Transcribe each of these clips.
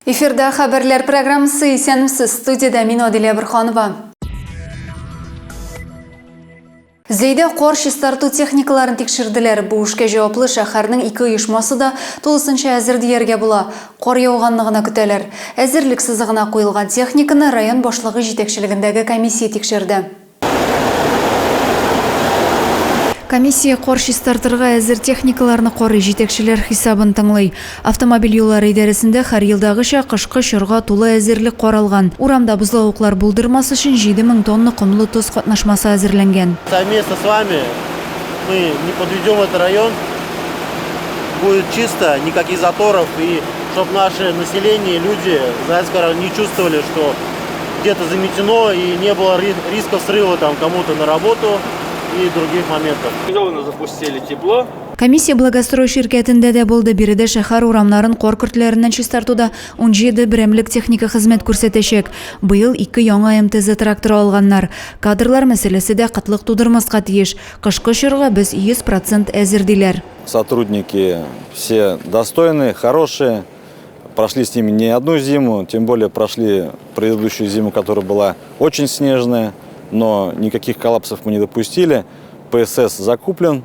Эфирда хәбәрләр программасы Исәнмесез. Студиядә мин Адилә Борханова. Зәйдә кар чистарту техникаларын тикшерделәр. Бу эшкә җаваплы шәһәрнең ике оешмасы да тулысынча әзер дияргә була. Кар яуганны гына көтәләр. Әзерлек сызыгына куелган техниканы район башлыгы җитәкчелегендәге комиссия тикшерде. Комиссия кар чистартырга әзер техникаларны карый, җитәкчеләр хисабын тыңлый. Автомобиль юллары идарәсендә һәр елдагыча кышкы чорга тулы әзерлек каралган. Урамда бозлавыклар булдырмас өчен 7000 тонна комлы тоз катнашмасы әзерләнгән. Совместно с вами мы не подведем этот район, будет чисто, никаких заторов, и чтоб наше население, люди Заринского района не чувствовали, что где-то заметено и не было рисков срыва там кому-то на работу и других моментов. Зону запустили тепло. Комиссия Благострой ширкәтендә дә булды. Биредә шәһәр урамнарын кар көртләреннән чистартуда 17 берәмлек техника хезмәт күрсәтәчәк. Быел ике яңа МТЗ тракторы алганнар. Кадрлар мәсьәләсе дә кытлык тудырмаска тиеш. Кышкы чорга без 100 процент әзер, диләр. Сотрудники все достойные, хорошие. Прошли с ними не одну зиму, тем более прошли предыдущую зиму, которая была очень снежная, но никаких коллапсов мы не допустили. ПСС закуплен,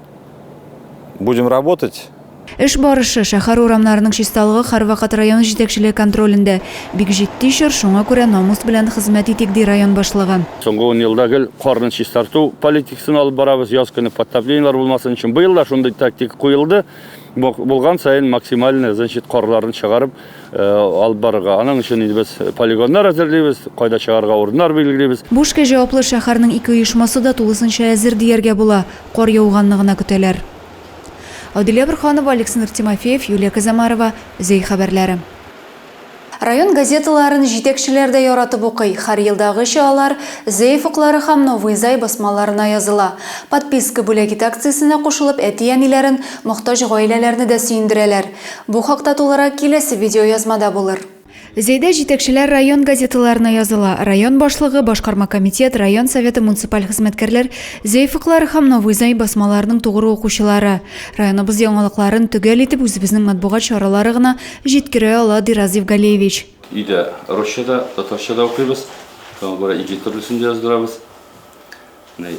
будем работать. Эш барышы, шәһәр урамнарының чисталыгы һәрвакыт район җитәкчелеге контролендә. Бик җитди чор, шуңа күрә намус белән хезмәт итик, ди район башлыгы. Соңгы ун елда гел карны чистарту политикасын алып барабыз, яз көне подтоплениелар булмасын өчен. Быел да шундый тактика куелды. Булган саен максимально, значит, карларын чыгарып алып барырга. Аның өчен инде без полигоннар әзерлибез, кайда чыгарга урыннар билгелибез. Бу эшкә җаваплы шәһәрнең ике оешмасы да тулысынча әзер дияргә була, кар яуганны гына көтәләр. Адилә Борһанова, Александр Тимофеев, Юлия Казамарова, Зәй хәбәрләре. Район газеталарын җитәкчеләр дә яратып укый. Һәр елдагыча алар Зәй офыклары һәм Новый Зай басмаларына языла. Подписка бүләк ит акциясенә кушылып, әти-әниләрен, мохтаҗ гаиләләрне дә сөендерәләр. Бу хакта тулырак киләсе видеоязмада булыр. Зәйдә җитәкчеләр район газеталарына языла. Район башлыгы, башкарма комитет, район советы, муниципаль хезмәткәрләр Зәй офыклары һәм Новый Зай басмаларының тугры укучылары. Районыбыз яңалыкларын төгәл итеп үзебезнең матбугат чаралары гына Җиткерә ала, ди Разиф Галиевич. Өйдә русча да, татарча да укыйбыз. Шуңа күрә ике төрлесен дә яздырабыз. Менә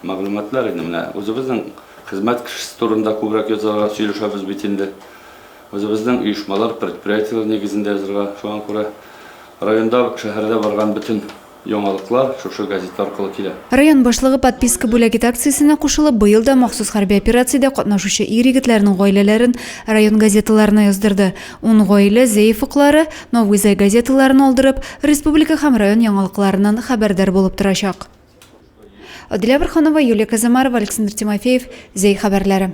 мәгълүматлар инде менә үзебезнең хезмәт кешесе турында күбрәк язарга сөйләшәбез бит инде. Үзебезнең оешмалар, предприятиеләр нигезендә язарга. Шуңа күрә районда, шәһәрдә барган бөтен Яңалыклар шушы газета аркылы килә. Район башлыгы Подписка бүләк ит акциясенә кушылып, быел да махсус хәрби операциядә катнашучы ир-егетләрнең гаиләләрен район газеталарына яздырды. Ун гаилә Зәй офыклары, Новый Зай газеталарын алдырып, республика һәм район яңалыкларыннан хәбәрдар булып торачак. Адилә Борһанова, Юлия Казамарова, Александр Тимофеев, Зәй хәбәрләре.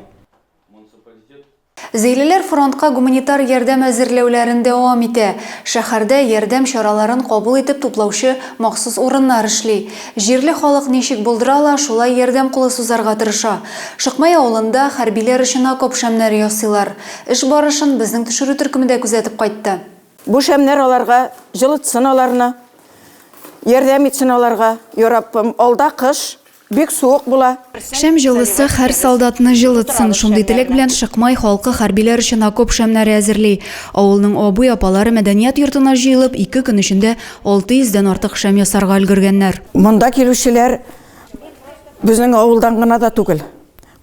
Зәйлеләр фронтка гуманитар ярдәм әзерләүләрен дәвам итә. Шәһәрдә ярдәм чараларын кабул итеп туплаучы махсус урыннар эшли. Җирле халык ничек булдыра ала, шулай ярдәм кулы сузарга тырыша. Шыкмай авылында хәрбиләр өчен окоп шәмнәре ясыйлар. Эш барышын безнең төшерү төркеме дә күзәтеп кайтты. Бу шәмнәр аларга җылытсын аларны, ярдәм итсен аларга, Яраббым. Алда кыш, Бик суык була. Шәм җылысы һәр солдатны җылытсын, шундый теләк белән Шыкмай халкы хәрбиләр өчен окоп шәмнәре әзерли. Авылның абый-апалары мәдәният йортына җыелып, ике көн эчендә 600 дән артык шәм ясарга өлгергәннәр. Монда килүчеләр безнең авылдан гына да түгел,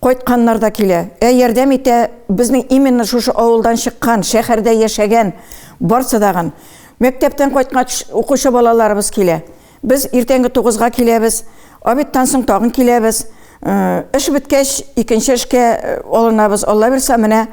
кайтканнар да килә. Ә ярдәм итә безнең именно шушы авылдан чыккан, шәһәрдә яшәгән барсы дагын. Мәктәптән кайткач укучы балаларыбыз килә. Без иртәнге тугызга киләбез, обедтан соң тагын киләбез. Эш беткәч, икенче эшкә алынабыз. Алла бирса, менә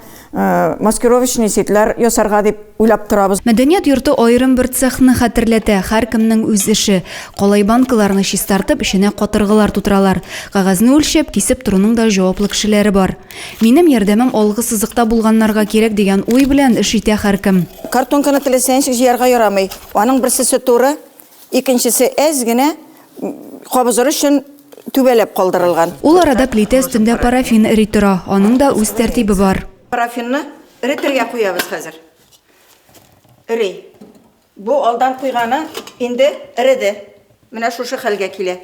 маскировочный сетьләр ясарга дип уйлап торабыз. Мәдәният йорты аерым бер цехны хәтерләтә, һәркемнең үз эше. Калай банкаларны чистартып, эченә катыргылар тутыралар. Кәгазьне үлчәп, кисеп торуның да җаваплы кешеләре бар. Минем ярдәмем алгы сызыкта булганнарга кирәк дигән уй белән эш итә һәркем. Картонканы теләсә ничек җыярга ярамый. Аның берсесе туры, Икенчесе әз генә кабызыр өчен түбәләп калдырылган. Ул арада плитә өстендә парафин эри тора. Аның да үз тәртибе бар. Парафинны эретергә куябыз хәзер. Эри. Бу алдан куйганы инде эреде. Менә шушы хәлгә килә.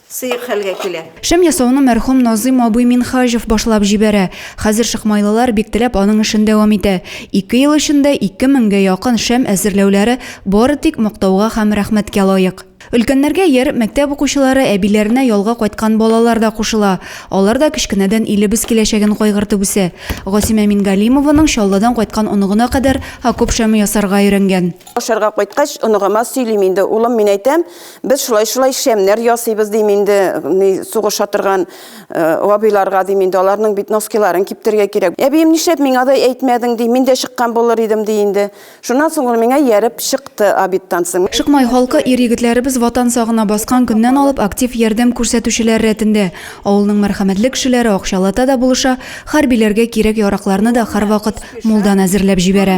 Сыек хәлгә килә. Шәм ясауны мәрхүм Назыйм абый Минһаҗев башлап җибәрә. Хәзер шыкмайлылар бик теләп аның эшен дәвам итә. Ике ел эчендә 2000 гә якын шәм әзерләүләре бары тик мактауга һәм рәхмәткә лаек. Өлкәннәргә ияреп мәктәп укучылары, әбиләренә ялга кайткан балалар да кушыла. Алар да кечкенәдән илебез киләчәген кайгыртып үсә. Гасимә Мингалимованың Чаллыдан кайткан оныгына кадәр окоп шәме ясарга өйрәнгән. Ашарга кайткач, оныгыма сөйлим инде, улым, мин әйтәм, без шулай-шулай шәмнәр ясыйбыз, дим инде, ни, сугыша торган абыйларга, дим инде, аларның бит носкиларын киптерергә кирәк. Әбием, нишләп миңа да әйтмәдең, ди, мин дә чыккан булыр идем, ди инде. Шуннан соң ул миңа ияреп чыкты обедтан соң. Шыкмай халкы ир-егетләребез Ватан сагына баскан көннән алып актив ярдәм күрсәтүчеләр рәтендә. Авылның мәрхәмәтле кешеләре акчалата да булыша, хәрбиләргә кирәк-яракларны да һәрвакыт мулдан әзерләп җибәрә.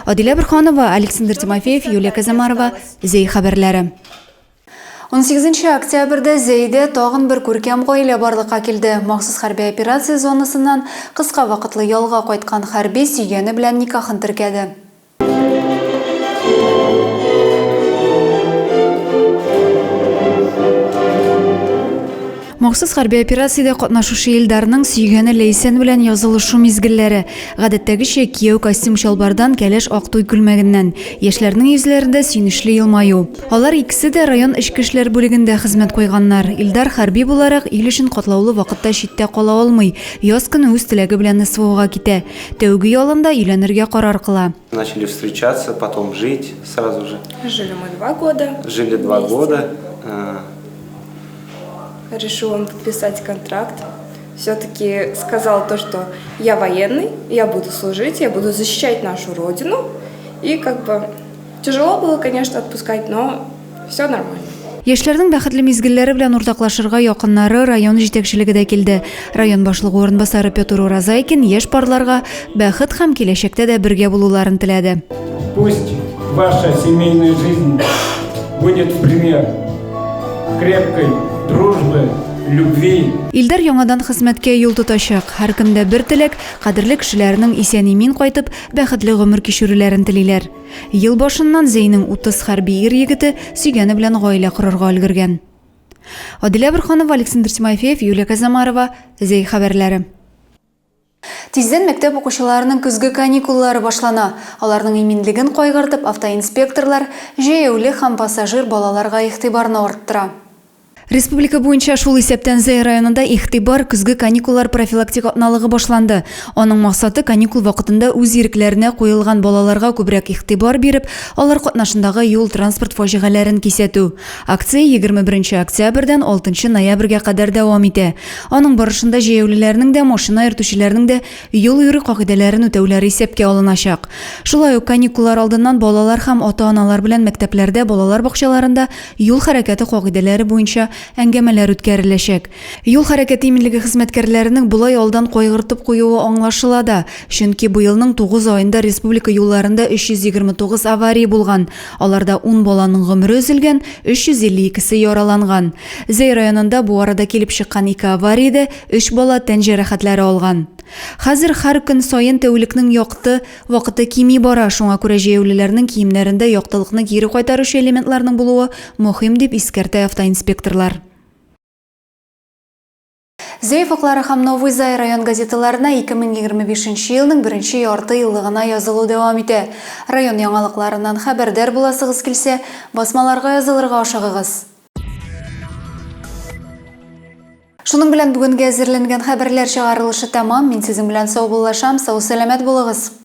Адилә Борһанова, Александр Тимофеев, Юлия Казамарова, Зәй хәбәрләре. 18 октябрьдә Зәйдә тагын бер күркәм гаилә барлыкка килде. Махсус хәрби операция зонасыннан кыска вакытлы ялга кайткан хәрби сөйгәне белән никахын теркәде. Махсус хәрби операциядә катнашучы Илдарның сөйгәне Ләйсән белән язылышу мизгелләре. Гадәттәгечә, кияү костюм-чалбардан, кәләш ак туй күлмәгеннән. Яшьләрнең йөзләрендә сөенечле елмаю. Алар икесе дә район эчке эшләр бүлегендә хезмәт куйганнар. Илдар хәрби буларак, ил өчен катлаулы вакытта читтә кала алмый. Яз көне үз теләге белән СВОга китә. Тәүге ялында өйләнергә карар кыла. Начали встречаться, потом жить сразу же. Жили мы два года. Жили два года. Решил он подписать контракт. Все-таки сказал то, что я военный, я буду служить, я буду защищать нашу родину. И как бы тяжело было, конечно, отпускать, но все нормально. Яшьләрнең бәхетле мизгелләре белән уртаклашырга якыннары, район җитәкчелеге дә килде. Район башлыгы урынбасары Петр Уразайкин яшь парларга бәхет һәм киләчәктә дә бергә булуларын теләде. Пусть ваша семейная жизнь будет в пример крепкой дружбы, любви. Илдар яңадан хезмәткә юл тотачак. Һәркемдә бер теләк, кадерле кешеләренең исән-имин кайтып, бәхетле гомер кичерүләрен телиләр. Ел башыннан Зәйнең 30 хәрби ир-егете сөйгәне белән гаилә корырга өлгергән. Адилә Борһанова, Александр Тимофеев, Юлия Казамарова, Зәй хәбәрләре. Тиздән мәктәп укучыларының көзге каникуллары башлана. Аларның иминлеген кайгыртып, автоинспекторлар җәяүле һәм пассажир балаларга игътибарны арттыра. Республика буенча, шул исәптән Зәй районында Игътибар, көзге каникуллар профилактик атналыгы башланды. Аның максаты, каникул вакытында үз ирекләренә куелган балаларга күбрәк игътибар биреп, алар катнашындагы юл-транспорт фаҗигаләрен кисәтү. Акция 21 нче октябрьдән 6 нчы ноябрьгә кадәр дәвам итә. Аның барышында җәяүлеләрнең дә, машина йөртүчеләрнең дә юл йөрү кагыйдәләрен үтәүләре исәпкә алыначак. Шулай ук каникуллар алдыннан балалар һәм ата-аналар белән мәктәпләрдә, балалар бакчаларында юл хәрәкәте кагыйдәләре буенча әңгәмәләр үткәреләчәк. Юл хәрәкәте иминлеге хезмәткәрләренең болай алдан кайгыртып куюы аңлашыла да, чөнки быелның тугыз аенда республика юлларында 329 авария булган, аларда ун баланың гомере өзелгән, 352 се яраланган. Зәй районында бу арада килеп чыккан ике авариядә өч бала тән җәрәхәтләре алган. Хәзер һәр көн саен тәүлекнең якты вакыты кими бара, шуңа күрә җәяүлеләрнең киемнәрендә яктылыкны кире кайтаручы элементларның булуы мөһим, дип искәртә автоинспекторлар. Зәй офыклары һәм Новый Зай район газеталарына 2025 нче елның беренче ярты еллыгына язылу дәвам итә. Район яңалыкларыннан хәбәрдар буласыгыз килсә, басмаларга язылырга ашыгыгыз. Шуның белән бүгенгә әзерләнгән хәбәрләр чыгарылышы тәмам. Мин сезнең белән саубуллашам. Сау-сәламәт булыгыз!